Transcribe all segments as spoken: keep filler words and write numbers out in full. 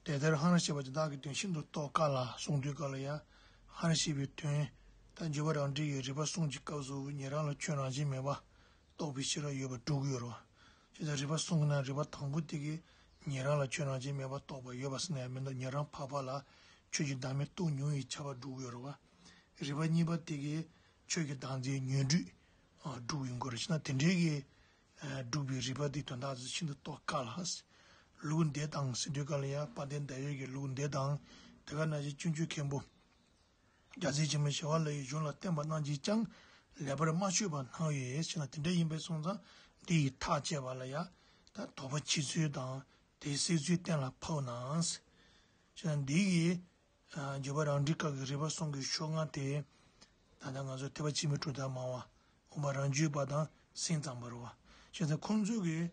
དེ་ལྟར་སྔར་བཤད་པ་དེ་དག་གི་དོན་ཤིན་ཏུ་རྟོགས་དཀའ་ལ་གསུངས་དུས་སྐབས་ལ་ཡང་སྔར་བཤད་པའི་དོན་དང་འཇུག་པ་རང་འགྲེལ་གྱི་རིགས་པ་གསུམ་གྱི་སྐབས་སུ་ཉན་རང་ལ་ཆོས་རང་བཞིན་མེད་པ་རྟོགས་པའི་ཤེས་རབ་ཡོད་པར་སྒྲུབ་ཀྱི་ཡོད་རེད་བ། ཅེས་དང་རིགས་པ་གསུམ་གྱི་ནང་རིགས་པ་དང་པོ་དེ་གིས་ཉན་རང་ལ་ཆོས་རང་བཞིན་མེད་པ་རྟོགས་པ་ཡོད་པ་ཟེར་ན་ཡང་མི་འདུག་ཉན་རང་འཕགས་པ་ལ་ཆོས་ཀྱི་བདག་མེད་རྟོགས་མྱོང་བས་ཁྱབ་པ་སྒྲུབ་ཀྱི་ཡོད་རེད་བ། རིགས་པ་གཉིས་པ་དེ་གིས་ཆོས་ཀྱི་བདག་འཛིན་ཉོན་སྒྲིབ་སྒྲུབ་ཡོང་གི་རེད། ཅེས་ན་དེ་འདྲའི་གི་སྒྲུབ་པའི་རིགས་པ་དེའི་དོན་དག་ཚོ་ཤིན་ཏུ་རྟོགས་དཀའ་ལ། ལུགས་འདི་དང་ཟེར་དུས་སྐབས་ལ་ཡང་དཔལ་ལྡན་ཟླ་འོད་ཀྱི་ལུགས་འདི་དང་དེ་ག་ནང་བཞིན་སྤྱོད་འཇུག་མཁན་པོ་རྒྱལ་སྲས་ཆེན་པོ་ཞི་བ་ལྷ་ཡི་གཞུང་ལ་བསྟན་པ་རྣམས་ཀྱིས་ཀྱང་ལེགས་པར་མ་ཆོད་པར་སྣང་ཡོད་ཅེ་ན་དེ་འདྲ་ཡིན་པས་སོང་ཙང་འདི་ཡིས་ཐག་བཅད་པ་ལ་ཡང་ད་དོགས་པ་ཕྱེ་ཚུལ་དང་དེ་སེལ་ཚུལ་གཏན་ལ་ཕབ་ན། ཅེ་ན་འདི་ཡིས་འཇུག་པ་རང་འགྲེལ་སྐབས་ཀྱི་རིགས་པ་གསུམ་གྱི་ཕྱོགས་སྔ་དེ་ད་ལྟ་ང་ཚོ་ཐེག་པ་ཆེན་པོའི་གྲུབ་མཐའ་སྨྲ་བ་དབུ་མ་རང་རྒྱུད་པ་དང་སེམས་ཙམ་པ་རེད་བ། བྱས་ཙང་ཁོང་ཚོ་གིས་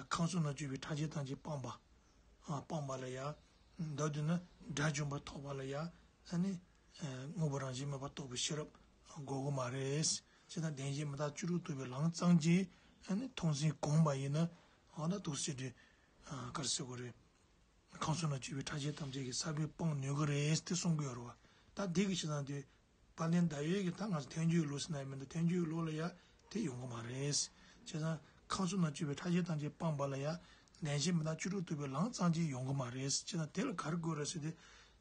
ཁམས་གསུམ་ན་སྤྱོད་པའི་ཕྲ་རྒྱས་ཐམས་ཅད་སྤངས་པ་སྤངས་པ་ལ་ཡ་མདོར་བསྡུས་ན་དགྲ་བཅོམ་པ་ཐོབ་པ་ལ་ཡ་ཨ་ནི་དངོས་པོ་རང་བཞིན་མེད་པར་རྟོགས་པའི་ཤེས་རབ་དགོས་ཀྱི་མ་རེད། བྱས་ཙང་བདེན་བཞི་མི་རྟག་བཅུ་དྲུག་རྟོགས་པའི་ལམ་ཙམ་གྱིས་ཨ་ནི་མཐོང་ཟིན་གོམས་པ་ཡིན་ན་ཨ་ན་འདུག་སེ་དེ་ག་རེ་ཟེར་དགོས་རེད། ཁམས་གསུམ་ན་སྤྱོད་པའི་ཕྲ་རྒྱས་ཐམས་ཅད་ཀྱི་ས་བོན་སྤངས་ནུས་ཀྱི་རེད་དེ་གསུང་གི་ཡོད་རེད་བ། ད་དེ་གི་ཕྱི་ནང་དུ་དཔལ་ལྡན་ཟླ་འོད་ཀྱི་ད་ང་ཚོ་ཐལ་འགྱུར་ལུགས་ཟེར་ན་ཡང་མི་འདུག་ཐལ་འགྱུར་ལུགས་ལ་ཡ་དེ་ཡོང་གི་མ་རེད། བྱས་ཙང་ཁམས་གསུམ་ན་སྤྱོད་པའི་ཕྲ་རྒྱས་ཐམས་ཅད་སྤངས་པ་ལ་ཡ་བདེན་བཞི་མི་རྟག་བཅུ་དྲུག་རྟོགས་པའི་ལམ་ཙམ་གྱིས་ཡོང་གི་མ་རེད། བྱས་ཙང་དེ་ལ་ག་རེ་དགོས་རེད་ཟེར་ཏེ།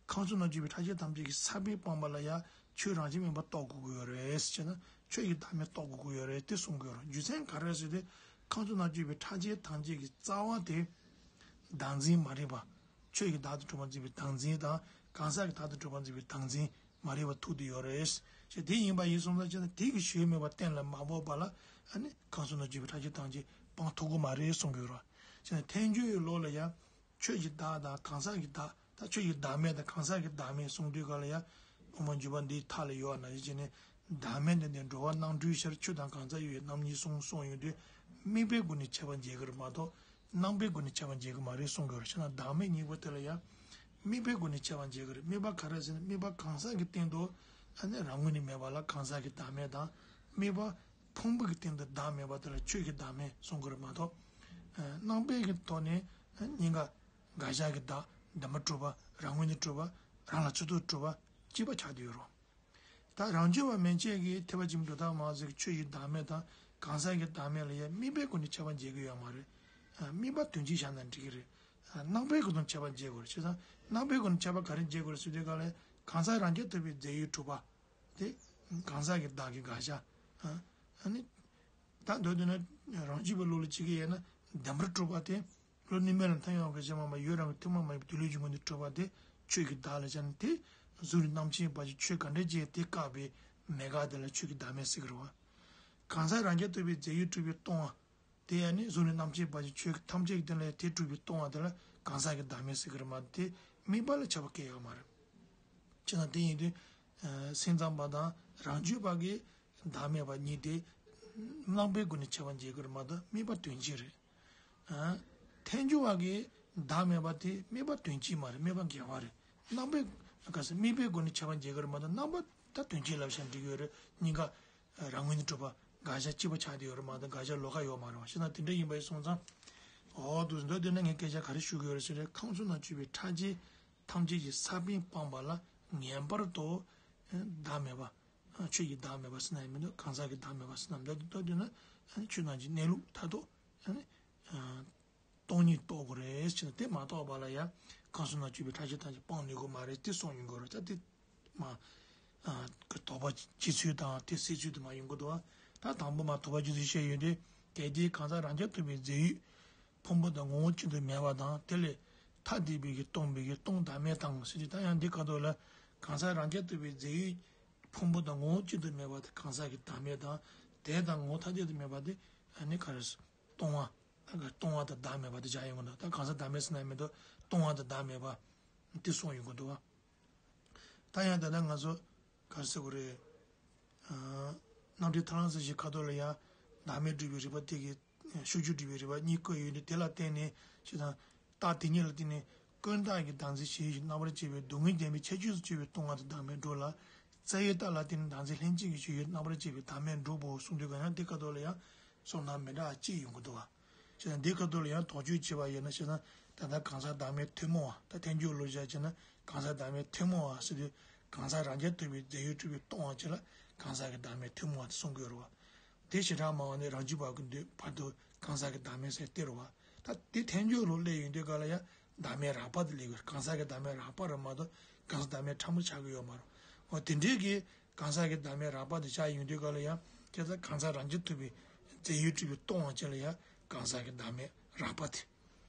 ཁམས་གསུམ་ན་སྤྱོད་པའི་ཕྲ་རྒྱས་ཐམས་ཅད་ཀྱི་ས་བོན་སྤངས་པ་ལ་ཡང་ཆོས་རང་བཞིན་མེད་པ་རྟོགས་དགོས་ཀྱི་ཡོད་རེད་ཟེར་ན་ཆོས་ཀྱི་བདག་མེད་རྟོགས་དགོས་ཀྱི་ཡོད་རེད་དེ་གསུང་གི་ཡོད་རེད། རྒྱུ་མཚན་ག་རེ་ཟེར་ཏེ། ཁམས་གསུམ་ན་སྤྱོད་པའི་ཕྲ་རྒྱས་ཐམས་ཅད་ཀྱི་རྩ་བ་དེ་བདག་འཛིན་མ་རིག་པ། ཆོས་ཀྱི་བདག་ཏུ་གྲུབ་པར་འཛིན་པའི་བདག་འཛིན་དང་གང་ཟག་གི་བདག་ཏུ་གྲུབ་པར་འཛིན་པའི་བདག་འཛིན་མ་རིག་པ་ཐུག་བསྡད་ཡོད་རེད། ཅེས་དེ་ཡིན་པ་ཡིན་སོང་ཙང་ཅེ་ན་དེ་གི་ཞོལ་མེད་པ་གཏན་ལ་མ་ཕབ་པ་ལ་ཨ་ནི་ཁམས་གསུམ་ན་སྤྱོད་པའི་ཕྲ་རྒྱས་ཐམས་ཅད་སྤང་ཐུབ་ཀྱི་མ་རེད་གསུང་གི་ཡོད་རེད། ཅེ་ན་ཐལ་འགྱུར་ཡི་ལུགས་ལ་ཡང་ཆོས་ཀྱི་བདག་དང་གང་ཟག་གི་བདག་ད་ཆོས་ཀྱི་བདག་མེད་དང་གང་ཟག་གི་བདག་མེད་གསུང་དུས་སྐབས་ལ་ཡང་དབུ་མ་འཇུག་པ་འདིའི་མཐའ་ལ་ཡོད་པ་ནང་བཞིན་བྱས་ནས་བདག་མེད་འདི་ནི་འགྲོ་བ་རྣམ་གྲོལ་ཕྱིར་ཆོས་དང་གང་ཟག་ཡོད་པའི་རྣམ་གཉིས་གསུངས་གསུངས་ཡོང་དུས་དམིགས་པའི་སྒོ་ནས་ཁྱབ་པ་འབྱེད་ཀྱི་རེད་མ་གཏོགས་རྣམ་པའི་སྒོ་ནས་ཁྱབ་པ་འབྱེད་ཀྱི་མ་རེད་གསུང་གི་ཡོད་རེད། བྱས་ན་བདག་མེད་གཉིས་པོ་དེ་ལ་ཡང་དམིགས་པའི་སྒོ་ནས་ཁྱབ་པ་འབྱེད་ཀྱི་རེད། དམིགས་པ་ག་རེ་ཟེར་ན་དམིགས་པ་གང་ཟག་གི་སྟེང་དུ་ཨ་ནི་རང་ངོས་ནས་མེད་པ་ལ་གང་ཟག་གི་བདག་མེད་དང་དམིགས་པ་ཕུང་པོ་གི་སྟེང་དུ་བདག་མེད་པ་དེ་ལ་ཆོས་ཀྱི་བདག་མེད་གསུང་གི་རེད་མ་གཏོགས། རྣམ་པའི་གི་ཐོག་ནས་གཉིས་ཀ་དགག་བྱ་གི་བདག་བདེན་པར་གྲུབ་པ་རང་ངོས་ནས་གྲུབ་པ་རང་ལ་ཚུར་ཐུག་གྲུབ་པ་གཅིག་པ་ཆགས་བསྡད་ཡོད་རེད། ད་རང་རྒྱུད་པ་མན་ཆད་ཀྱིས་ཐེག་པ་ཆེན་པོའི་གྲུབ་མཐའ་སྨྲ་བ་ཚོས་ཆོས་ཀྱི་བདག་མེད་དང་གང་ཟག་གི་བདག་མེད་ལ་ཡང་དམིགས་པའི་སྒོ་ནས་ཁྱབ་པ་འབྱེད་ཀྱི་ཡོད་མ་རེད། དམིགས་པ་དོན་གཅིག་བཞག་ན་འགྲིག་གི་རེད། རྣམ་པའི་སྒོ་ནས་ཁྱབ་པ་འབྱེད་དགོས་རེད། བྱས་ཙང་རྣམ་པའི་སྒོ་ནས་ཁྱབ་པ་ག་རེ་འབྱེད་དགོས་རེད་ཟེར་དུས་སྐབས་ལ་གང་ཟག་རང་རྐྱ་ཐུབ་པའི་རྫས་ཡོད་གྲུབ་པ། དེ་གང་ཟག་གི་བདག་གི་དགག་བྱ། ཨ་ནི། ད་མདོར་བསྡུས་ན་རང་རྒྱུད་པའི་ལུགས་ལ་བྱེད་ཀྱི་ཡོད་ན་བདེན་པར་གྲུབ་པ་དེ་བློ་གནས་མེད་ལ་མཐའ་ཡང་དབང་གིས་བྱས་མ་མ་ཡོད་རང་གི་ཐུན་མོང་མ་ཡིན་པའི་དུས་ལུགས་ཀྱི་ངོས་ནས་གྲུབ་པ་དེ་ཆོས་ཀྱི་བདག་ལ་བྱ་ན་དེ་གཟུགས་ནས་རྣམ་མཁྱེན་བར་གྱི་ཆོས་ག་འདྲ་ཅིག་དེ་བཀག་པའི་མེད་དགག་དེ་ལ་ཆོས་ཀྱི་བདག་མེད་ཟེར་གི་རེད་བ། གང་ཟག་རང་རྐྱ་ཐུབ་པའི་རྫས་ཡོད་གྲུབ་པའི་སྟོང་བ། དེ་ཡང་ནི་གཟུགས་ནས་རྣམ་མཁྱེན་བར་གྱི་ཆོས་ཐམས་ཅད་ཀྱི་སྟེང་ལ་དེ་གྲུབ་པའི་སྟོང་བ་དེ་ལ་གང་ཟག་གི་བདག་མེད་ཟེར་གྱི་རེད་མ་གཏོགས་དམིགས་པ་ལ་ཁྱབ་པ་སྐད་ཡོད་མ་རེད། ཅེ་ན་དེ་ཡིན་དུས། སེམས་ཙམ་པ་དང་རང་རྒྱུད་པ་གིས་བདག་མེད་པ་གཉིས་དེ་རྣམ་པའི་སྒོ་ནས་ཁྱབ་པ་འབྱེད་ཀྱི་རེད་མ་གཏོགས་དམིགས་པ་དོན་གཅིག་རེད། ཐལ་འགྱུར་བ་གིས་བདག་མེད་པ་དེ་དམིགས་པ་དོན་གཅིག་མ་རེད། དམིགས་པ་འགལ་བ་རེད། རྣམ་པའི་ག་ས་དམིགས་པའི་སྒོ་ནས་ཁྱབ་པ་འབྱེད་ཀྱི་རེད་མ་གཏོགས་རྣམ་པ་ད་དོན་གཅིག་ལབ་བྱས་འགྲིག་གི་ཡོད་རེད། གཉིས་ཀ་རང་ངོས་ནས་གྲུབ་པ་དགག་བྱ་གཅིག་པ་ཆགས་བསྡད་ཡོད་རེད་མ་གཏོགས་དགག་བྱ་ལོགས་ཀ་ཡོད་མ་རེད་བ། བྱས་ན་དེ་འདྲ་ཡིན་པ་ཡིན་སོང་ཙང་། འོ་འདུག་འདོད་འདོད་ན་ངས་སྐད་ཆ་ག་རེ་ཞུ་གི་ཡོད་རེད་ཟེར་ན་ཁམས་གསུམ་ན་སྤྱོད་པའི་ཕྲ་རྒྱས་ཐམས་ཅད་ཀྱི་ས་བོན་སྤངས་པ་ལ་ངེས་པར་དུ་བདག་མེད་པ། ཆོས་ཀྱི་བདག་མེད་པ་ཟེར་ན་ཡང་མི་འདུག་གང་ཟག་གི་བདག་མེད་པ་ཟེར་ན་མི་འདུག་འདོད་འདོད་ན་ཆོས་རྣམས་ཀྱི་གནས་ལུགས་མཐར་ཐུག་སྟོང་ཉིད་རྟོགས་དགོས་རེད་ཟེར་ན་དེ་མ་རྟོགས་པ་ལ་ཡང་ཁམས་གསུམ་ན་སྤྱོད་པའི་ཕྲ་རྒྱས་ཐམས་ཅད་སྤང་ནུས་ཀྱི་མ་རེད་དེ་གསུངས་ཡོང་གི་རེད། ད་དེ་མ་གི་དོགས་པ་ཕྱེ་ཚུལ་དང་དེ་སེལ་ཚུལ་དེ་མ་ཡོང་གི་འདུག་ད་དང་པོ་མ་དོགས་པ་ཕྱེ་ཚུལ་བཤད་ཡོད་དུས་གལ་ཏེ་གང་ཟག་རང་རྐྱ་ཐུབ་པའི་རྫས་ཡོད་ཕུང་པོ་དང་ངོ་བོ་གཅིག་ཏུ་མེད་པ་དང་དེ་ལས་ཐ་དད་པའི་གི་སྟོང་པའི་གི་སྟོང་བདག་མེད་དང་ཟེར་དུས་ད་ཡང་འདི་ཁ་ཐོག་ལ་གང་ཟག་རང་རྐྱ་ཐུབ་པའི་རྫས་ཡོད་ཕུང་པོ་དང་ངོ་བོ་གཅིག་ཏུ་མེད་པ་དེ་གང་ཟག་གི་བདག་མེད་དང་དེ་དང་ངོ་བོ་ཐ་དད་དུ་མེད་པ་དེ་ཨ་ནི་ག་རེ་སྟོང་བ། ད་ག་སྟོང་བ་དང་བདག་མེད་པ་དེ་བྱ་ཡོང་གི་འདུག་ད་གང་ཟག་བདག་མེད་ཟེར་ན་མི་འདུག་སྟོང་བ་དང་བདག་མེད་པ་དེ་གསུངས་ཡོང་གི་འདུག་ད་ཡང་ད་ལྟ་ང་ཚོ་ག་རེ་ཟེར་དགོས་རེད། རྣམ་འགྲེལ་ཐར་ལམ་ཟེར་ཞིག་ཁ་ཐོག་ལ་ཡང་བདག་མེད་སྒྲུབ་པའི་རིགས་པ་དེ་གི་ཤུགས་རྒྱུད་སྒྲུབ་པའི་རིགས་པ་གཉིས་བཀོད་ཡོད་འདུག་དེ་ལ་བརྟེན་ནས་ཞེ་དང་། རྟགས་དེ་གཉིས་ལ་བརྟེན་ནས་ཀུན་བརྟགས་ཀྱི་བདག་འཛིན་ཞེས་བྱའི་རྣམ་པར་བཅད་པའི་སྡུག་བསྔལ་བདེན་པའི་ཁྱད་ཆོས་སུ་སྤྱོད་པའི་སྟོང་བ་དང་བདག་མེད་འགྲོ་ལ། རྩ་བའི་རྟགས་ལ་བརྟེན་ནས་བདག་འཛིན་ལྷན་སྐྱེས་ཀྱི་ཆོས་ཡོད་རྣམ་པར་བཅད་པའི་བདག་མེད་འགྲོ་བོ་གསུངས་དུས་ག་ཡང་འདི་ཁ་ཐོག་ལ་ཡང་གསུང་སྟངས་མི་འདྲ་བ་གཅིག་ཡོང་གི་འདུག་བ། བྱས་ཙང་འདི་ཁ་ཐོག་ལ་ཡང་དོགས་གཅོད་བྱས་པ་ཡིན་ན་བྱས་ཙང་ ད་ལྟ་གང་ཟག་བདག་མེད་ཐུན་མོང་བ། ད་ཐལ་འགྱུར་ལུགས་བཞག་བྱས་ན་གང་ཟག་བདག་མེད་ཐུན་མོང་བ་ཟེར་དུས། གང་ཟག་རང་རྐྱ་ཐུབ་པའི་རྫས་ཡོད་གྲུབ་པས་སྟོང་བ་ཅིག་ལ་གང་ཟག་གི་བདག་མེད་ཐུན་མོང་བ་དེ་གསུང་གི་ཡོད་རེད་བ། དེ་བྱེ་བྲག་སྨྲ་བ་ནི་རང་རྒྱུད་པ་གི་འདོད་པ་དུ་གང་ཟག་གི་བདག་མེད་ཟེར་སྟེར་བ། ད་དེ་ཐལ་འགྱུར་ལུགས་སླེབས་ཡོང་དུས་ག་ལ་ཡང་བདག་མེད་རགས་པ་དེ་སླེབས་ཡོད། གང་ཟག་གི་བདག་མེད་རགས་པ་རེད་མ་གཏོགས་གང་ཟག་བདག་མེད་ཕྲ་མོ་ཆགས་ཀྱི་ཡོད་མ་རེད། འོ་དེ་འདྲའི་གི་གང་ཟག་གི་བདག་མེད་རགས་པ་དེ་ཆགས་ཡོང་དུས་ག་ལ་ཡང་ཁྱེད་ཚོ་གང་ཟག་རང་རྐྱ་ཐུབ་པའི་རྫས་ཡོད་གྲུབ་པས་སྟོང་བ་ཅིག་ལ་ཡང་གང་ཟག་གི་བདག་མེད་རགས་པ་དེ།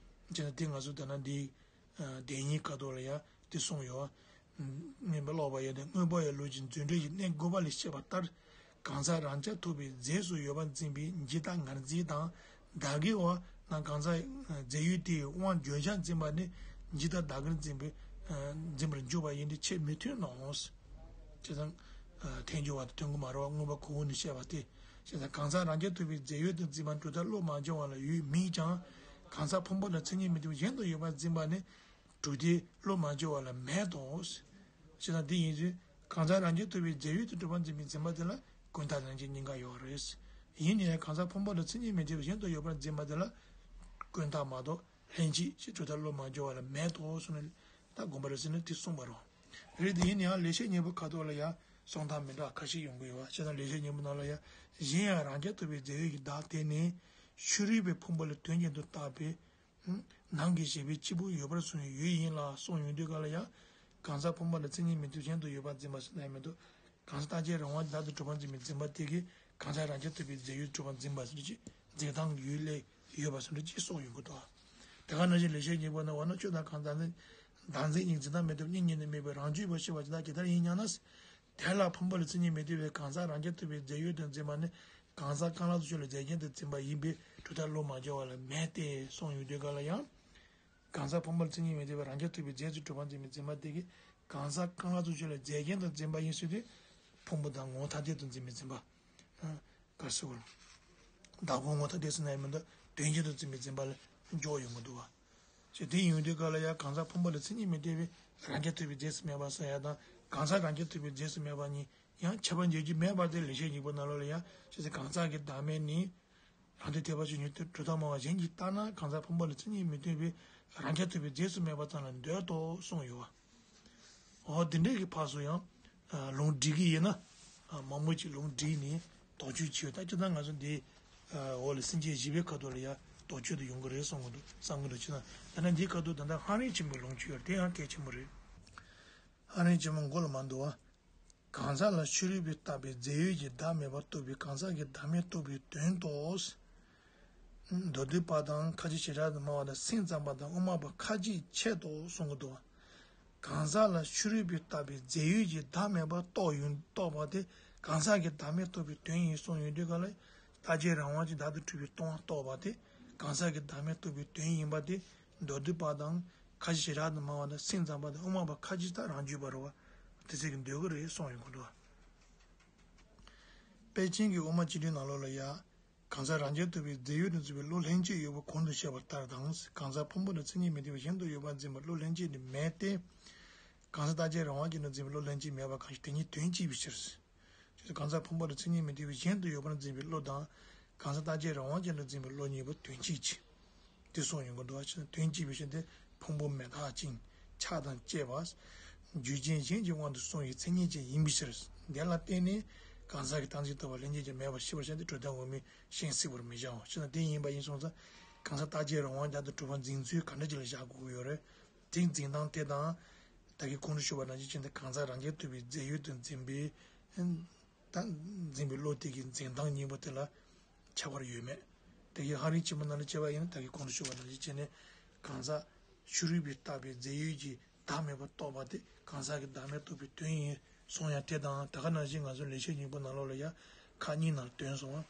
བྱས་ན་དེ་ང་ཚོ་ད་ན་འདི་བདེན་གཉིས་ཁ་ཐོག་ལ་ཡང་དེ་གསུངས་ཡོད། སྨོན་པ་ཀློག་པ་ཡི་དེ་མངོན་པ་ཡི་ལུགས་ཀྱི་མཛོད་འགྲེལ་གྱི་གནད་དགུ་པ་ལས་བཤད་པ་ལྟར། གང་ཟག་རང་རྐྱ་ཐུབ་པའི་རྫས་སུ་ཡོད་པར་འཛིན་པའི་འཇིག་ལྟ་ངར་འཛིན་དང་བདག་གི་བ་ན་གང་ཟག་རྫས་ཡོད་དེའི་དབང་བརྗོད་བྱར་འཛིན་པ་ནི་འཇིག་ལྟ་བདག་གིར་འཛིན་པའི་འཛིན་པར་འཇུག་པ་ཡིན་ཏེ་ཆེས་མི་མཐུན་ནོ། བྱས་ཙང་། ཐལ་འགྱུར་བ་དང་མཐུན་གྱི་མ་རེད་བ། མངོན་པ་གོང་འོག་ནས་བཤད་པ་སྟེ། བྱས་ཙང་གང་ཟག་རང་རྐྱ་ཐུབ་པའི་རྫས་ཡོད་དུ་འཛིན་པ་གྲུབ་མཐའ་བློ་མ་འབྱོར་བ་ལ་ཡོད་མིན་ཀྱང་། གང་ཟག་ཕུང་པོ་ལ་མཚན་ཉིད་མི་མཐུན་པ་གཞན་དུ་ཡོད་པར་འཛིན་པ་ནི་གྲུབ་མཐའི་བློ་མ་འབྱོར་བ་ལ་མེད་དོ། བྱས་ཙང་འདི་ཡིན་ཚུལ། གང་ཟག་རང་རྐྱ་ཐུབ་པའི་རྫས་ཡོད་དུ་གྲུབ་པར་འཛིན་པའི་འཛིན་པ་དེ་ལ་ཀུན་བཏགས་ལྷན་སྐྱེས་གཉིས་ཀ་ཡོད་རེད། ཡིན་ནའི་གང་ཟག་ཕུང་པོ་ལ་མཚན་ཉིད་མི་མཐུན་པ་གཞན་དུ་ཡོད་པར་འཛིན་པ་དེ་ལ་ཀུན་བཏགས་མ་གཏོགས། ལྷན་ཅིག་ཅེས་གྲུབ་མཐའ་བློ་མ་འབྱོར་བ་ལ་མེད་དོ་གསུངས་ནས་ད་དགོངས་པ་རེད་ཟེར་ནས་དེ་གསུངས་པ་རེད། རེད་དེ་ཡིན་ན་ཡང་ལེགས་བཤད་སྙིང་པོ་ཁ་ཐོག་ལ་ཡང་གསུང་སྟངས་མི་འདྲ་ཁ་ཤས་ཡོང་གི་ཡོད་པ་བྱས་ཙང་ལེགས་བཤད་སྙིང་པོ་ནང་ལ་ཡང་གཞན་ཡང་རང་རྐྱ་ཐུབ་པའི་རྫས་ཡོད་ཀྱི་བདག་དེ་ནི་ཕྱི་རོལ་པའི་ཕུང་པོ་ལ་དོན་གཞན་དུ་བཏགས་པའི་ནང་གི་བྱས་པའི་སྐྱེས་བུ་ཡོད་པར་གསུངས་པའི་ཡུལ་ཡིན་ལ་གསུངས་ཡོང་དུས་ག་ལ་ཡང་གང་ཟག་ཕུང་པོ་ལ་མཚན་ཉིད་མི་མཐུན་གཞན་དུ་ཡོད་པར་འཛིན་པ་ཟེར་ན་ཡང་མི་འདུག་གང་ཟག་རྟག་གཅིག་རང་དབང་བདག་ཏུ་གྲུབ་པར་འཛིན་པའི་འཛིན་པ་དེ་གིས་གང་ཟག་རང་རྐྱ་ཐུབ་པའི་རྫས་ཡོད་གྲུབ་པར་འཛིན་པ་ཟེར་གྱི་འཛིན་སྟངས་ཡུལ་ལས་ཡོད་པ་ཟེར་འདྲ་ཅིག་གསུངས་ཡོང་གི་འདུག་དེ་ག་ནང་བཞིན་ལེགས་བཤད་སྙིང་པོ་ན་འོ་ན་ཆོས་དང་གང་ཟག་ནི་བདག་འཛིན་གཉིས་འཛིན་སྟངས་མི་མཐུན་གཉིས་གཉིས་ནི་མེད་པའི་རང་རྒྱུད་པ་ཤེས་པ་ཇི་ལྟར་ཇི་ལྟར་ཡིན་སྙམ་ན། དེ་ལ་ཕུང་པོ་ལ་མཚན་ཉིད་མི་མཐུན་པའི་གང་ཟག་རང་རྐྱ་ཐུབ་པའི་རྫས་ཡོད་དུ་འཛིན་པ་ནི་གང་ཟག་རྐང་ལག་ཏུ་ཆོས་ལ་རྫས་ཅན་དུ་འཛིན་པ་ཡིན་པས་གྲུབ་མཐའ་བློ་མ་འབྱོར་བ་ལ་མེད་དེ་གསུངས་ཡོང་དུས་ག་ལ་ཡང་། གང་ཟག་ཕུང་པོ་ལ་མཚན་ཉིད་མི་མཐུན་པའི་རང་རྐྱ་ཐུབ་པའི་རྫས་སུ་གྲུབ་པར་འཛིན་པའི་འཛིན་པ་དེ་གིས་གང་ཟག་རྐང་ལག་ཏུ་ཆོས་ལ་རྫས་ཅན་དུ་འཛིན་པ་ཡིན་ཟེར་དུས། ཕུང་པོ་དང་ངོ་བོ་ཐ་དད་དུ་འཛིན་པའི་འཛིན་པ། ག་རེ་ཟེར་དགོས་རེད། བདག་ཕུང་ངོ་བོ་ཐ་དད་ཟེར་ན་ཡང་མི་འདུག་དོན་གཞན་དུ་འཛིན་པའི་འཛིན་པ་ལ་འཇོག་ཡོང་གི་འདུག་བ། ཞེས་དེ་ཡོང་དུས་ག་ལ་ཡང་གང་ཟག་ཕུང་པོ་ལ་མཚན་ཉིད་མི་མཐུན་པའི་རང་རྐྱ་ཐུབ་པའི་རྫས་སུ་མེད་པ་ཟེར་ཡ་དང་གང་ཟག་རང་རྐྱ་ཐུབ་པའི་རྫས་སུ་མེད་པ་གཉིས་ཡང་ཁྱད་པར་འབྱེད་རྒྱུ་མེད་པ་དེ་ལེགས་བཤད་སྙིང་པོ་ནང་ལོགས་ལ་ཡང་ཞེས་ཟེར་གང་ཟག་གི་བདག་མེད་ནི། རང་དོན་ཐེག་པ་ཆོས་ཉིད་དུ་གྲུབ་མཐའ་སྨྲ་བ་གཞན་གྱིས་བལྟས་ན་གང་ཟག་ཕུང་པོ་ལ་མཚན་ཉིད་མི་མཐུན་པའི་རང་རྐྱ་ཐུབ་པའི་རྫས་སུ་མེད་པ་ཙམ་ལ་འདོད་དོ་གསུངས་ཡོད་བ། འོ་དེ་འདྲའི་གི་ཕར་ཚུར་ཡང་ལུང་སྒྲིག་གི་ཡིན་ན། མང་པོ་ཅིག་ལུང་བསྒྲིགས་ནས་དོགས་གཅོད་བྱས་ཡོད། ད་སྤྱིར་བཏང་ང་ཚོ་འདི་འོག་ལ་སེམས་བསྐྱེད་བཞི་པའི་ཁ་ཐོག་ལ་ཡང་དོགས་གཅོད་དུ་ཡོང་གི་རེད་བསམ་གི་འདུག་བསམ་གི་འདུག་བྱས་ན་ད་ནི་འདིའི་ཁ་ཐོག་ད་ལྟ་ཧ་རིན་ཆེན་པོའི་ལུང་བཅུ་ཡོད་རེད། དེ་ཡང་གལ་ཆེན་པོ་རེད། ཧ་རིན་ཆེན་མོ་མགོ་ལ་མ་འདུག་བ། གང་ཟག་ལ་ཕྱི་རོལ་པས་བཏགས་པའི་རྫས་ཡོད་ཀྱི་བདག་མེད་པར་རྟོགས་པའི་གང་ཟག་གི་བདག་མེད་རྟོགས་པའི་དོན་ཏོ། མདོ་སྡུད་པ་དང་ཁ་ཅིག་བྱེ་བྲག་ཏུ་སྨྲ་བ་དང་སེམས་ཙམ་པ་དང་དབུ་མ་པ་ཁ་ཅིག་ཆེད་དུ་གསུང་གི་འདུག་བ། གང་ཟག་ལ་ཕྱི་རོལ་པས་བཏགས་པའི་རྫས་ཡོད་ཀྱི་བདག་མེད་པར་རྟོགས་ཡོད་རྟོགས་པ་དེ་གང་ཟག་གི་བདག་མེད་རྟོགས་པའི་དོན་ཡིན་གསུངས་ཡོང་དུས་ག་ལ་རྟག་གཅིག་རང་དབང་གིས་བདག་ཏུ་གྲུབ་པས་སྟོང་པ་རྟོགས་པ་དེ་གང་ཟག་གི་བདག་མེད་རྟོགས་པའི་དོན་ཡིན་པ་དེ། མདོ་སྡུད་པ་དང་ཁ་ཅིག་བྱེ་བྲག་ཏུ་སྨྲ་བ་དང་སེམས་ཙམ་པ་དང་དབུ་མ་པ་ཁ་ཅིག་ད་རང་རྒྱུད་པ་རེད་བ། དེ་ཚོ་གིས་འདོད་ཀྱི་རེད་གསུངས་ཡོང་གི་འདུག་དཔལ་ཆེན་གྱི་དབུ་མ་སྤྱི་དོན་ནང་ལོགས་ལ་ཡང་། གང་ཟག་རང་རྐྱ་ཐུབ་པའི་རྫས་ཡོད་དུ་འཛིན་པའི་བློ་ལྷན་སྐྱེས་ཡོད་པ་གོང་དུ་བཤད་པ་ལྟར་དང་། གང་ཟག་ཕུང་པོ་ལ་མཚན་ཉིད་མི་མཐུན་པ་གཞན་དུ་ཡོད་པར་འཛིན་པའི་བློ་ལྷན་སྐྱེས་ནི་མེད་དེ། གང་ཟག་རྟག་གཅིག་རང་དབང་ཅན་དུ་འཛིན་པའི་བློ་ལྷན་སྐྱེས་མེད་པ་གང་ཞིག་དེ་གཉིས་དོན་གཅིག་པའི་ཕྱིར། ཅེས་གང་ཟག་ཕུང་པོ་ལ་མཚན་ཉིད་མི་མཐུན་པའི་གཞན་དུ་ཡོད་པར་འཛིན་པའི་བློ་དང་། གང་ཟག་རྟག་གཅིག་རང་དབང་ཅན་དུ་འཛིན་པའི་བློ་གཉིས་པོ་དོན་གཅིག་ཅིང་། དེ་གསུངས་ཡོང་གི་འདུག་བ། ཅེས་དོན་གཅིག་པའི་ཕྱིར་ཏེ་ཕུང་པོ་མི་རྟག་ཅིང་ཆགས་དང་བཅས་པ། རྒྱུ་རྐྱེན་གཞན་གྱི་དབང་དུ་སོང་བའི་མཚན་ཉིད་ཅན་ཡིན་པའི་ཕྱིར། དེ་ལ་བརྟེན་ནས་གང་ཟག་གི་རྟག་འཛིན་རྟོག་པ་ལྷན་སྐྱེས་ཀྱང་མེད་པར་ཤེས་པར་བྱ་སྟེ་གྲུབ་མཐའ་ངོ་མས་གཞན་སྲིད་པར་མི་བྱའོ། ཅེས་དེ་ཡིན་པ་ཡིན་སོང་ཙང་གང་ཟག་རྟག་གཅིག་རང་དབང་བདག་ཏུ་གྲུབ་པར་འཛིན་ཚུལ་ག་འདྲ་ཅིག་ལ་བཞག་དགོས་ཀྱི་ཡོད་རེད། དེའི་འཛིན་སྟངས་དེ་དང་། ད་གིན་གོང་དུ་ཞུས་པ་ནང་བཞིན་བྱས་ཏེ་གང་ཟག་རང་རྐྱ་ཐུབ་པའི་རྫས་ཡོད་དུ་འཛིན་པའི། ད་འཛིན་པའི་བློ་དེ་གི་འཛིན་སྟངས་གཉིས་པོ་དེ་ལ་ཁྱད་པར་ཡོད་མེད། དེ་གི་ཧ་རིན་ཆེན་མོ་ནང་ལ་བྱས་པ་ཡིན་ན་ད་གིན་གོང་དུ་ཞུས་པ་ནང་བཞིན་བྱས་ནས་གང་ཟག་ཕྱི་རོལ་པས་བཏགས་པའི་རྫས་ཡོད་ཀྱི་བདག་མེད་པར་རྟོགས་པ་དེ་གང་ཟག་གི་བདག་མེད་རྟོགས་པའི་དོན་ཡིན་གསུངས་ཡ་དེ་དང་ད་ག་ནང་བཞིན་ང་ཚོ་ལེགས་བཤད་སྙིང་པོ་ནང་ལོགས་ལ་ཡ་ཁག་གཉིས་ནང་ལ་བཏོན་སོང་བ།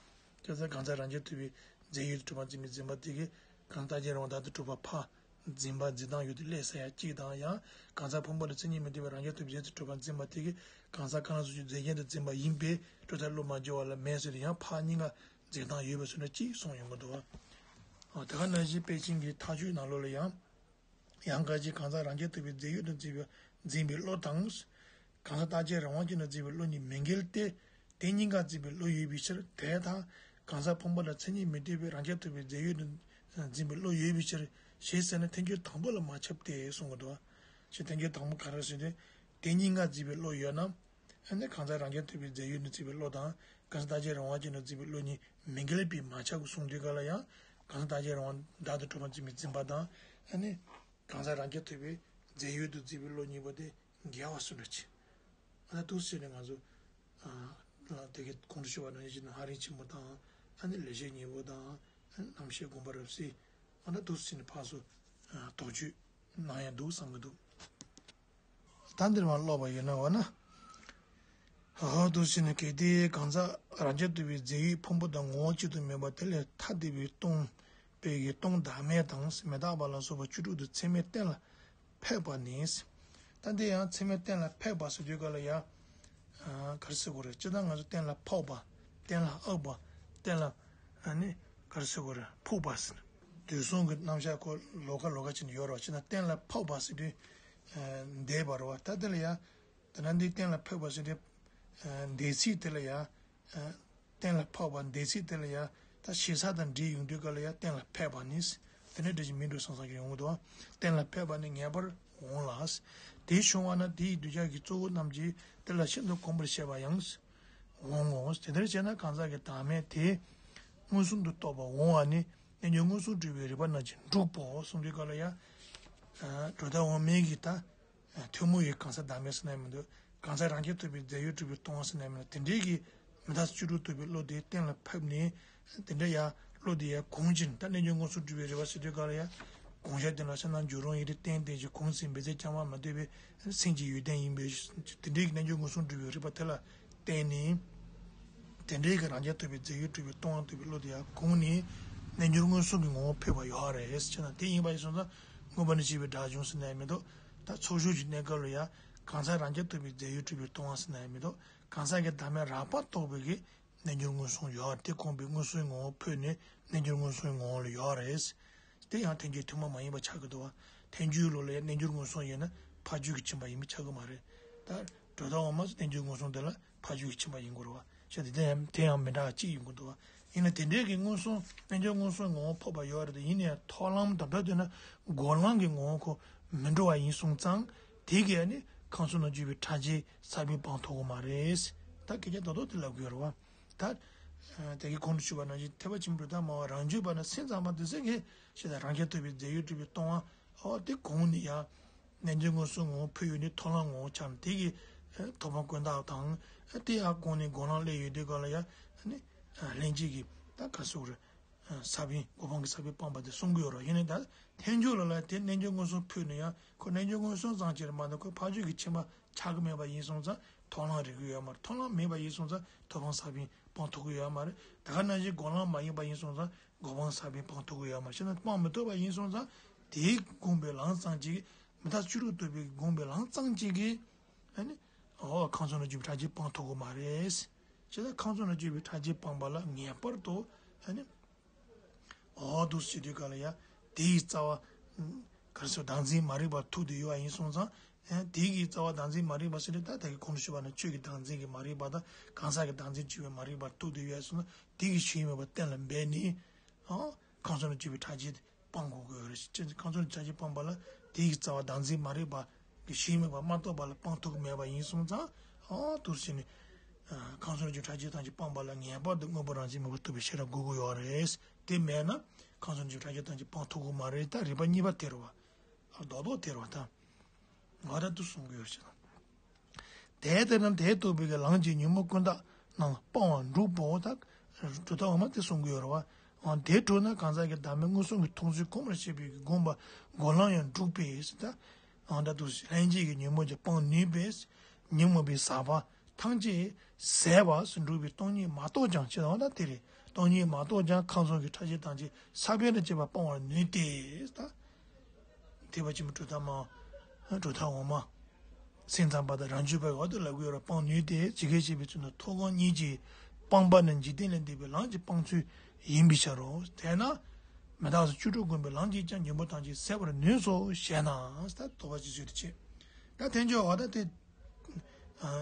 དེ་ཚེ་གང་ཟག་རང་རྐྱ་ཐུབ་པའི་རྫས་ཡོད་དུ་གྲུབ་པར་འཛིན་པའི་འཛིན་པ་དེ་གི་གང་ཟག་རྟག་གཅིག་རང་དབང་བདག་ཏུ་གྲུབ་པ་ཕར། འཛིན་པ་འཛིན་སྟངས་ཡོད་དེ་ལས་ཟེར་ཡ་གཅིག་དང་ཡང་གང་ཟག་ཕུང་པོ་ལ་མཚན་ཉིད་མི་མཐུན་པའི་རང་རྐྱ་ཐུབ་པའི་རྫས་སུ་གྲུབ་པར་འཛིན་པ་དེ་གིས་གང་ཟག་རྐང་ལག་སོགས་ཀྱི་རྫས་ཅན་དུ་འཛིན་པ་ཡིན་པས་གྲུབ་མཐའ་བློ་མ་འགྱུར་བ་ལ་མེད་ཟེར་ཏེ་ཡང་ཕར་གཉིས་ཀ་འཛིན་སྟངས་ཡོད་པའི་ཚུལ་འདྲ་གཅིག་གསུངས་ཡོང་གི་འདུག་བ། དེ་ག་ནང་བཞིན་དཔལ་ཆེན་གྱི་མཐའ་དཔྱོད་ནང་ལོགས་ལ་ཡང་། ཡང་འགའ་ཞིག་གང་ཟག་རང་རྐྱ་ཐུབ་པའི་རྫས་ཡོད་དུ་འཛིན་པའི་འཛིན་པའི་བློ་དང་། གང་ཟག་རྟག་གཅིག་རང་དབང་ཅན་དུ་འཛིན་པའི་བློ་གཉིས་མི་འགལ་ཏེ། དེ་གཉིས་ཀ་འཛིན་པའི་བློ་ཡོད་པའི་ཕྱིར་དེ་དང་། གང་ཟག་ཕུང་པོ་ལ་མཚན་ཉིད་མི་མཐུན་པའི་རང་རྐྱ་ཐུབ་པའི་རྫས་ཡོད་དུ་འཛིན་པའི་བློ་ཡོད་པའི་ཕྱིར། ཞེས་ཟེར་ན་ཐལ་འགྱུར་དང་པོ་ལ་མ་ཁྱབ་སྟེ་གསུང་གི་འདུག་བ། ཞེས་ཐལ་འགྱུར་དང་པོ་ག་རེ་ཟེར་ཏེ། དེ་ཉིད་ལྔ་བརྩིས་པའི་བློ་ཡོད་ན། ཨ་ནི་གང་ཟག་རང་རྐྱ་ཐུབ་པའི་རྫས་ཡོད་དུ་བརྩིས་པའི་བློ་དང་། གང་ཟག་རྟག་གཅིག་རང་དབང་ཅན་དུ་བརྩིས་པའི་བློ་གཉིས་མི་འགལ་བས་མ་ཁྱབ་ཀྱི་གསུང་དུས་སྐབས་ལ་ཡང་། གང་ཟག་རྟག་གཅིག་རང་དབང་བདག་ཏུ་གྲུབ་པར་བརྩིས་པའི་འཛིན་པ་དང་། ཨ་ནི་གང་ཟག་རང་རྐྱ་ཐུབ་པའི་རྫས་ཡོད་དུ་བརྩིས་པའི་བློ་གཉིས་པོ་དེ་འགལ་བ་སུ་འདྲ་ཅི། ཨ་ནི་འདུག་ཟེར་ནས་ང་ཚོ། ཨ་དེ་གའི་གོང་དུ་ཞུས་པ་ནང་བཞིན་ཧ་རིང་ཆེན་མོ་དང་། ཨ་ནི་ལེགས་བཤད་སྙིང་པོ་དང་། ཨ་ནི་རྣམ་བཤད་དགོངས་པ་རབ་གསལ། ཨ་ནི་འདུག་ཟེར་ནས་ཕར་ཚུར་དོགས་གཅོད་གནང་ཡ་འདུག་བསམ་གྱི་འདུག་ད་འདིར་མར་ཀློག་པ་ཡིན་ན་འོ་ན། ཧོ་འདུག་ཟེར་ནས་གལ་ཏེ་གང་ཟག་རང་རྐྱ་ཐུབ་པའི་རྫས་ཡོད་ཕུང་པོ་དང་ངོ་བོ་གཅིག་ཏུ་མེད་པ་དེ་ལས་ཐ་དད་པའི་སྟོང་པའི་གི་སྟོང་བདག་མེད་དང་མི་རྟག་པ་ལ་སོགས་པ་བཅུ་དྲུག་ཏུ་ཚད་མས་གཏན་ལ་ཕེབས་པ་ནི། ད་འདི་ཡང་ཚད་མས་གཏན་ལ་ཕེབས་པ་ཟེར་དུས་སྐབས་ལ་ཡང་། ཨ་ག་རེ་ཟེར་དགོས་རེད། སྤྱིར་བཏང་ང་ཚོ་གཏན་ལ་ཕབ་པ། གཏན་ལ་དབབ་པ། གཏན་ལ་ཨ་ནི་ག་རེ་ཟེར་དགོས་རེད། ཕུག་པ་ཟེར། དུས་གསུམ་གྱི་རྣམ་གཞག་ཁོ་ལོགས་ཀ་ལོགས་ཀ་བྱས་ནས་ཡོད་རེད་བ། སྤྱིར་བཏང་གཏན་ལ་ཕབ་པ་ཟེར་དུས། ཨ་འདས་པ་རེད་བ། ད་དེ་ལ་ཡང་། ད་ནང་འདི་གཏན་ལ་ཕབ་པ་ཟེར་དུས། ཨ་འདས་ཚིག་དེ་ལ་ཡང་། ཨ་གཏན་ལ་ཕབ་པ་འདས་ཚིག་དེ་ལ་ཡང་ད་ཞེ་ས་དང་འབྲེལ་ཡོང་དུས་སྐབས་ལ་ཡང་གཏན་ལ་ཕེབས་པ་ནི། དེ་ནས་འབྲེལ་གྱི་མིང་འགྲོ་སོང་སོང་གི་ཡོང་གི་འདུག་གཏན་ལ་ཕེབས་པ་ནི་ངེས་པར་འོང་ལ། དེ་བྱུང་བ་ན་དེ་ཡི་གདུལ་བྱ་གི་གཙོ་བོ་རྣམས་ཀྱིས་དེ་ལ་ཤིན་ཏུ་གོམས་པར་བྱས་པ་ཡང་འོང་ངོ་། དེ་ལྟར་བྱས་ན་གང་ཟག་གི་བདག་མེད་དེ་མངོན་སུམ་དུ་རྟོགས་པ་འོང་བ་ནི་རྣལ་འབྱོར་མངོན་སུམ་སྒྲུབ་པའི་རིགས་པ་རྣམས་ཀྱིས་འགྲུབ་པོ་གསུངས་དུས་སྐབས་ལ་ཡང་། གྲུབ་མཐའ་འོག་མའི་གི་ད། ཐུན་མོང་བའི་གང་ཟག་བདག་མེད་ཟེར་ན་མི་འདུག་གང་ཟག་རང་རྐྱ་ཐུབ་པའི་རྫས་ཡོད་གྲུབ་པའི་སྟོང་བ་ཟེར་ན་མི་འདུག་དེ་འདྲའི་གི་མི་རྟག་སོགས་བཅུ་དྲུག་རྟོགས་པའི་བློ་དེ་གཏན་ལ་ཕབ་ནས། དེ་འདྲ་ཡང་བློ་དེ་ཡང་གོང་ཕྱིར་ད་རྣལ་འབྱོར་མངོན་སུམ་སྒྲུབ་པའི་རིགས་པ་ཟེར་དུས་སྐབས་ལ་ཡང་། གོང་ཤར་དེ་ལ་ཤར་ན་འཇུག་རུང་ཡིན་ཏེ་རྟེན་དེ་ཅིག་གོང་ཟིན་འབད་རྩོལ་རྐྱང་པ་མ་ལྟོས་པའི་སེམས་ཀྱི་ཡོན་ཏན་ཡིན་པའི་དེ་འདྲའི་གི་རྣལ་འབྱོར་མངོན་སུམ་སྒྲུབ་པའི་རིགས་པ་དེ་ལ་བརྟེན་ནས། དེ་འདྲའི་གི་རང་རྐྱ་ཐུབ་པའི་རྫས་ཡོད་གྲུབ་པའི་སྟོང་བ་རྟོགས་པའི་བློ་དེ་ཡང་གོང་ནས་རྣལ་འབྱོར་མངོན་སུམ་གྱི་ངོ་བོ་འཕོས་པ་ཡོད་རེད་ཟེར་ན། དེ་ཡིན་པ་ཡིན་སོང་ཙང་མངོན་པ་ནས་བཤད་པའི་དགྲ་བཅོམ་ཟེར་ན་ཡང་མི་འདུག་ད་ཚོགས་ཞུགས་ཀྱི་གནས་སྐབས་ལ་ཡང་གང་ཟག་རང་རྐྱ་ཐུབ་པའི་རྫས་ཡོད་གྲུབ་པའི་སྟོང་བ་ཟེར་ན་ཡང་མི་འདུག་གང་ཟག་གི་བདག་མེད་རགས་པ་རྟོགས་པའི་གི་རྣལ་འབྱོར་མངོན་སུམ་ཡོད་རེད། དེ་གོང་པའི་མངོན་སུམ་ངོ་བོ་འཕོས་ནས་རྣལ་འབྱོར་མངོན་སུམ་ངོ་བོ་ལ་ཡོད་རེད། དེ་ཡང་ཐལ་འགྱུར་ཐུན་མོང་མ་ཡིན་པ་ཆགས་ཀྱི་འདུག་བ། ཐལ་འགྱུར་ལུགས་ལ་ཡང་རྣལ་འབྱོར་མངོན་སུམ་ཡིན་ན་ཕར་ཕྱོགས་ཀྱི་ཁྱིམ་པ་ཡིན་པ་ཆགས་ཀྱི་མ་རེད། ད་གྲུབ་མཐའ་འོག་མ་སོགས་རྣལ་འབྱོར་མངོན་སུམ་དེ་ལ་ཕར་ཕྱོགས་ཀྱི་ཁྱིམ་པ་ཡིན་དགོས་རེད་བ། བྱས་ཏེ་དེ་ཡང་དེ་ཡང་མི་འདྲ་བ་གཅིག་ཡིན་དགོས་འདུག་བ། ཡིན་ན་དེ་འདྲའི་གི་མངོན་སུམ་རྣལ་འབྱོར་མངོན་སུམ་ངོ་བོ་འཕོས་པ་ཡོད་རེད་དེ། ཡིན་ན་ཡང་ཐོག་ལམ་དང་ད་ལྟ་དེ་ན་སྒོམ་ལམ་གྱི་ངོ་བོ་ཁོ་མི་འགྲོ་བ་ཡིན་སོང་ཙང་། དེ་གས་ནི་ཁམས་གསུམ་ན་སྤྱོད་པའི་ཕྲ་རྒྱས་ས་བོན་སྤང་ཐུབ་ཀྱི་མ་རེད། ད་སྐད་ཆ་རྡོག་རྡོག་དེ་ལབ་དགོས་རེད་བ། ད། དེ་གའི་གོང་དུ་ཞུས་པ་ནང་བཞིན་ཐེག་པ་ཆེན་པོའི་གྲུབ་མཐའ་སྨྲ་བ་རང་རྒྱུད་པ་ན་སེམས་ཙམ་པ་དེ་ཚོ་གིས་ཞེས་དང་རང་རྐྱ་ཐུབ་པའི་རྫས་ཡོད་གྲུབ་པའི་སྟོང་བ། ཨོ་དེ་གོང་ནས་ཡང་། རྣལ་འབྱོར་མངོན་སུམ་ངོ་བོ་འཕོས་ཡོད་ནས་ཐོག་ལམ་ངོ་བོ་ཆགས་ནས་དེ་གི་ཐོབ་དཔང་ཀུན་བཏགས་དང་། དེ་ཡང་གོང་ནས་སྒོམ་ལམ་སླེབས་ཡོད་དུས་སྐབས་ལ་ཡང་ནི། ལྷན་སྐྱེས་ཀྱི་ད་ག་ཟེར་དགོས་རེད། ས་བོན་གོ་འཕང་གི་ས་བོན་སྤངས་པ་དེ་གསུང་གི་ཡོད་རེད། ཡིན་ནའི་ད་ཐལ་འགྱུར་ལ་ལ་དེ་རྣལ་འབྱོར་མངོན་སུམ་འཕོས་ནས་ཡང་ཁོ་རྣལ་འབྱོར་མངོན་སུམ་ཙམ་ཅིག་རེད་མ་གཏོགས་ཁོ་ཕར་ཕྱོགས་ཀྱི་ཁྱིམ་པ་ཆགས་ཀྱི་མེད་པ་ཡིན་སོང་ཙང་ཐོག་ལམ་རིག་གི་ཡོད་མ་རེད། ཐོག་ལམ་མེད་པ་ཡིན་སོང་ཙང་ཐོབ་དཔང་ས་བོན་སྤང་ཐུབ་ཀྱི་ཡོད་མ་རེད། ད་ག་ནང་བཞིན་སྒོམ་ལམ་མ་ཡིན་པ་ཡིན་སོང་ཙང་གོ་འཕང་ས་བོན་སྤང་ཐུབ་ཀྱི་ཡོད་མ་རེད། བྱས་ན་སྤང་མི་ཐུབ་པ་ཡིན་སོང་ཙང་དེའི་སྒོམ་པའི་ལམ་ཙམ་ཅིག་མི་རྟག་སོགས་བཅུ་དྲུག་རྟོགས་པའི་སྒོམ་པའི་ལམ་ཙམ་ཅིག་གིས་ཨ་ནི་ཨོ་ཁམས་གསུམ་ན་སྤྱོད་པའི་ཕྲ་རྒྱས་སྤང་ཐུབ་ཀྱི་མ་རེད། བྱས་ན་ཁམས་གསུམ་ན་སྤྱོད་པའི་ཕྲ་རྒྱས་སྤངས་པ་ལ་ངེས་པར་དུ་ཨ་ནི། འོ་འདུག་སེ་བྱེད་དུས་སྐབས་ལ་ཡང་དེ་ཡི་རྩ་བ། ག་རེ་ཟེར་བདག་འཛིན་མ་རིག་པར་ཐུག་སྟེ་ཡོད་པ་ཡིན་སོང་ཙང་། དེ་ཡི་རྩ་བ་བདག་འཛིན་མ་རིག་པ་ཟེར་དུས་ད་ལྟ་གི་གོང་དུ་ཞུས་པ་ནང་ཆོས་ཀྱི་བདག་འཛིན་གྱི་མ་རིག་པ་དང་གང་ཟག་གི་བདག་འཛིན་གྱི་མ་རིག་པར་ཐུག་སྟེ་ཡོད་པ་སོང་ན་དེ་ཡི་ཞེན་མེད་པ་གཏན་ལ་འབེབས་ནས། ཨ། ཁམས་གསུམ་ན་སྤྱོད་པའི་ཕྲ་རྒྱས་སྤང་དགོས་ཀྱི་ཡོད་རེད། ཁམས་གསུམ་ན་ཕྲ་རྒྱས་སྤངས་པ་ལ་དེ་ཡི་རྩ་བ་བདག་འཛིན་མ་རིག་པ་གི་ཞེན་མེད་པ་མ་གཏོགས་པ་ལ་སྤང་ཐུབ་ཀྱི་མེད་པ་ཡིན་སོང་ཙང་། ཨ། འདུག་སེ་བྱས་ནས། ཁམས་གསུམ་ན་སྤྱོད་པའི་ཕྲ་རྒྱས་ཐམས་ཅད་སྤངས་པ་ལ་ངེས་པར་དུ་དངོས་པོ་རང་བཞིན་མེད་པར་ཐུབ་པའི་ཤེས་རབ་དགོས་ཀྱི་ཡོད་རེད། དེ་མེད་ན་ཁམས་གསུམ་གྱི་ཕྲ་རྒྱས་ཐམས་ཅད་སྤང་ཐུབ་ཀྱི་མ་རེད། ད་རིགས་པ་གཉིས་པ་དེ་རེད་བ། རྡོག་རྡོག་དེ་རེད་བ་ད། ང་ད་དུ་གསུང་གི་ཡོད་ཅེ་ན། དེ་ལྟར་ན་དེ་རྟོགས་པའི་ལམ་གྱི་ཉོན་མོངས་ཀུན་བཏགས་རྣམས་སྤང་བར་འགྲུབ་བོ། ད་གྲུབ་མཐའ་འོག་མ་དེ་གསུང་གི་ཡོད་རེད་བ། དེ་གྲུབ་ན་གང་ཟག་གི་བདག་མེད་མངོན་སུམ་གྱིས་མཐོང་ཚུལ་གོམས་པར་བྱེད་པའི་སྒོམ་པ་སྒོམ་ལམ་ཡང་འགྲུབ་པས་ད། ད་དུ་ལྷན་སྐྱེས་ཀྱི་ཉོན་མོངས་ཀྱང་སྤང་ནུས་པས། ཉོན་མོངས་པའི་ཟག་པ་ཐམས་ཅད་ཟད་པ་སུ་འགྲུབ་པའི་སྟོང་ཉིད་མ་རྟོགས་ཀྱང་ཅེས་དང་། ད་དེ་རེད། སྟོང་ཉིད་མ་རྟོགས་ཀྱང་ཁམས་གསུམ་གྱི་ཕྲ་རྒྱས་ཐམས་ཅད་ས་བོན་དང་བཅས་པ་སྤང་བར་ནུས་ཏེ། ད་ཐེག་པ་ཆེན་པོའི་གྲུབ་མཐའ་མ། གྲུབ་མཐའ་འོག་མ། སེམས་ཙམ་པ་དང་རང་རྒྱུད་པ་འོག་ཏུ་ལབ་ཀྱི་ཡོད་རེད། སྤང་ནུས་ཏེ་ཇི་སྐད་བཤད་པའི་ཚུལ་དུ་མཐོང་སྒོམ་གཉིས་ཀྱིས་སྤངས་པ་ནི་འཇིག་རྟེན་ལས་འདས་པའི་ལམ་གྱི་སྤང་ཚུལ་ཡིན་པའི་ཕྱིར་རོ། དེས་ན་མི་རྟག་སོགས་བཅུ་དྲུག་བསྒོམས་པའི་ལམ་གྱིས་ཀྱང་ཉོན་མོངས་ཐམས་ཅད་ཟད་པར་ནུས་སོ་ཞེ་ན། ད་དོགས་པ་ཅི་བཟོས་ཏེ་བྱེད། ད་ཐལ་འགྱུར་བ་ད་དེ།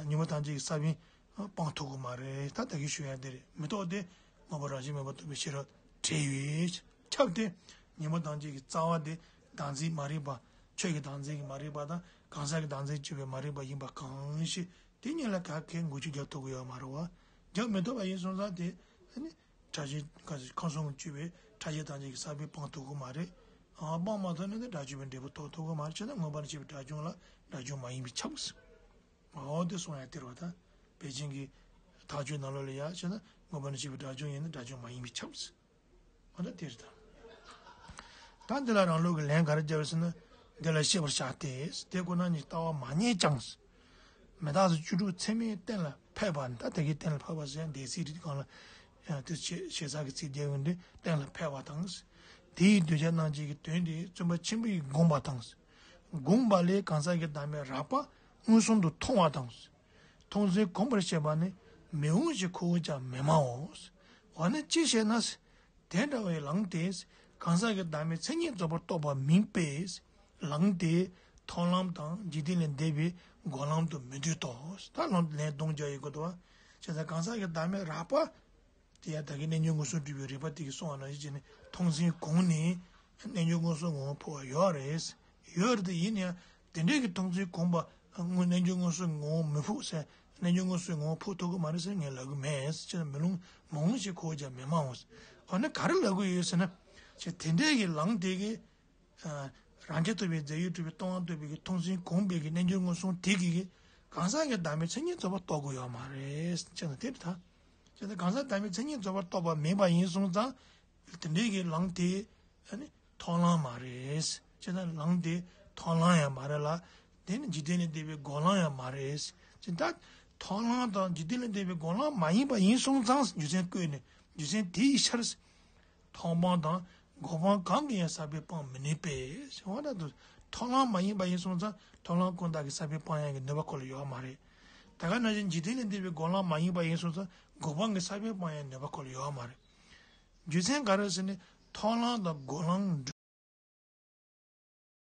ཉོན་མོངས་ཐམས་ཅད་ཀྱི་ས་བོན་སྤང་ཐུབ་ཀྱི་མ་རེད། ད་ད་གིན་ཞུ་ཡ་དེ་རེད། མི་རྟག་སྟེ་དངོས་པོ་རང་བཞིན་མེད་པར་ཐུབ་པའི་ཤེས་རབ་བྲལ་བས་ཁྱབ་སྟེ། ཉོན་མོངས་དང་བཅས་ཀྱི་རྩ་བ་དེ་བདག་འཛིན་མ་རིག་པ། ཆོས་ཀྱི་བདག་འཛིན་གྱི་མ་རིག་པ་དང་གང་ཟག་གི་བདག་འཛིན་གྱི་མ་རིག་པ་ཡིན་པ་གང་ཞིག་དེ་གཉིས་ལ་ག་གེ་འགུལ་སྐྱོད་རྒྱག་ཐུབ་ཀྱི་ཡོད་མ་རེད་བ། རྒྱག་མི་ཐུབ་པ་ཡིན་སོང་ཙང་དེ་ཨ་ནི་དགྲ་བཅོམ་ག་ཁམས་གསུམ་གྱི་སྤྱོད་པའི་ཕྲ་ཞིང་དང་བཅས་ཀྱི་ས་བོན་སྤང་ཐུབ་ཀྱི་མ་རེད། ཨ་སྤང་མ་ཐུབ་ན་དེ་དགྲ་བཅོམ་པའི་འབྲས་བུ་ཐོབ་ཐུབ་ཀྱི་མ་རེད། བྱས་ན་མངོན་པར་ཤེས་པའི་དགྲ་བཅོམ་ལ་དགྲ་བཅོམ་མ་ཡིན་པས་ཁྱབ་ཟེར། འོ་དེ་གསུང་ཡ་དེ་རེད་བ། ད་པེ་ཅིང་གི་ཐག་གཅོད་ནང་ལོགས་ལ་ཡ་བྱས་ན་མངོན་པར་ཤེས་པའི་དགྲ་བཅོམ་ཡིན་ན་དགྲ་བཅོམ་མ་ཡིན་པས་ཁྱབ་ཟེར། འོ་ད་དེ་རེད་ད། ད་འདི་ལ་རང་ལུགས་ཀྱི་ལན་ག་རེ་བརྒྱབ་ཟེར་ན། འདི་ལ་ཤེས་པར་བྱ་སྟེ། དེ་ཀུན་རྣམ་གཉིས་ལྟ་བ་མ་རྙེད་ཀྱང་། མི་རྟག་སོགས་བཅུ་དྲུག་ཚད་མས་གཏན་ལ་ཕབ་པ། ད་དེ་གའི་གཏན་ལ་ཕབ་པ་ཟེར་ཡང་སྡེ་ཚིག་རིགས་སྒང་ལ་ཡང་དེ་ཞེ་ཞེ་ས་ཀྱི་ཚིག་རྒྱག་ཡོང་དུས་གཏན་ལ་ཕབ་པ་དང་། དེའི་གདུལ་བྱ་རྣམས་ཀྱི་དོན་དེ་བཙུན་པ་ཆེན་པོས་བསྒོམས་པ་དང་། བསྒོམས་པ་ལས་གང་ཟག་གི་བདག་མེད་རགས་པ་མངོན་སུམ་དུ་མཐོང་བ་དང་། མཐོང་ཚུལ་གོམས་པར་བྱེད་པ་ནི་མི་འོང་ཞིང་ཁོ་བོས་ཀྱང་མི་སྨྲའོ། འོ་ན་ཅི་ཞེ་ན། དེ་འདྲ་བའི་ལམ་དེས་གང་ཟག་གི་བདག་མེད་མཚན་ཉིད་རྫོགས་པར་རྟོགས་པ་མིན་པས། ལམ་དེ་མཐོང་ལམ་དང་འཇིག་རྟེན་ལས་འདས་པའི་སྒོམ་ལམ་དུ་མི་འདོད་དོ། ད་ལམ་ལན་སྟོང་རྒྱག་ཡི་གོ་དོ། བྱས་ཙང་གང་ཟག་གི་བདག་མེད་རགས་པ། དེ་ཡང་ད་གིན་རྣལ་འབྱོར་མངོན་སུམ་སྒྲུབ་པའི་རིགས་པ་དེ་གིས་གསུངས་པ་ནང་བཞིན་བྱས་ནས་མཐོང་ཚུལ་གོམས་ནས་རྣལ་འབྱོར་མངོན་སུམ་ངོ་བོ་འཕོ་བ་ཡོད་རེད། ཡོད་རེད་དེ་ཡིན་ཡང་དེ་འདྲའི་གི་མཐོང་ཚུལ་གོམས་པ་རྣལ་འབྱོར་མངོན་སུམ་ངོ་བོ་མི་འཕོ་ཟེར། རྣལ་འབྱོར་མངོན་སུམ་ངོ་བོ་འཕོ་ཐུབ་ཀྱི་མ་རེད་ཟེར་ངས་ལབ་ཀྱི་མེད་ཟེར། ཅེས་མི་ལོང་མ་འོངས་ཤིག་ཁོ་བོ་ཀྱང་མི་སྨྲ་འོང་ཟེར། འོ་ན་ག་རེ་ལབ་ཀྱི་ཡོད་ཟེར་ན། ཅེས་དེ་འདྲའི་གི་ལམ་དེ་གི་རང་རྐྱ་ཐུབ་པའི་རྫས་ཡོད་གྲུབ་པའི་སྟོང་པ་ཐུབ་པའི་གི་མཐོང་ཚུལ་གོམས་པའི་གི་རྣལ་འབྱོར་མངོན་སུམ་དེ་གི་གི་གང་ཟག་གི་བདག་མེད་མཚན་ཉིད་རྫོགས་པ་རྟོགས་ཀྱི་ཡོད་མ་རེད་ཅེས་ན་དེ་རེད་ད། ཅེས་ན་གང་ཟག་བདག་མེད་མཚན་ཉིད་རྫོགས་པ་རྟོགས་པ་མིན་པ་ཡིན་སོང་ཙང་། དེ་འདྲའི་གི་ལམ་དེ་ཨ་ནི་མཐོང་ལམ་མ་རེད། ཅེས་ན་ལམ་དེ་མཐོང་ལམ་ཡང་མ་རེད་ལ། དེ་ནི་འཇིག་རྟེན་ལས་འདས་པའི་སྒོམ་ལམ་ཡང་མ་རེད། ཅེས་ད་མཐོང་ལམ་དང་འཇིག་རྟེན་ལས་འདས་པའི་སྒོམ་ལམ་མ་ཡིན་པ་ཡིན་སོང་ཙང་རྒྱུ་མཚན་བཀོད་ནས་རྒྱུ་མཚན་དེའི་ཕྱིར། མཐོང་སྤང་དང་སྒོམ་སྤང་གང་གིས་ཡང་ས་བོན་སྤང་མི་ནུས་པས། འོ་ད་དུ་མཐོང་ལམ་མ་ཡིན་པ་ཡིན་སོང་ཙང་མཐོང་ལམ་ཀུན་བཏགས་ཀྱིས་ས་བོན་སྤང་ཡག་གི་ནུས་པ་ཁོ་ལ་ཡོད་མ་རེད། ད་ག་ནང་བཞིན་འཇིག་རྟེན་ལས་འདས་པའི་སྒོམ་ལམ་མ་ཡིན་པ་ཡིན་སོང་ཙང་སྒོམ་སྤང་གིས་ས་བོན་སྤང་ཡག་ནུས་པ་ཁོ་ལ་ཡོད་མ་རེད། རྒྱུ་མཚན་ག་རེ་ཟེར་ན་མཐོང་ལམ་དང་སྒོམ་ལམ་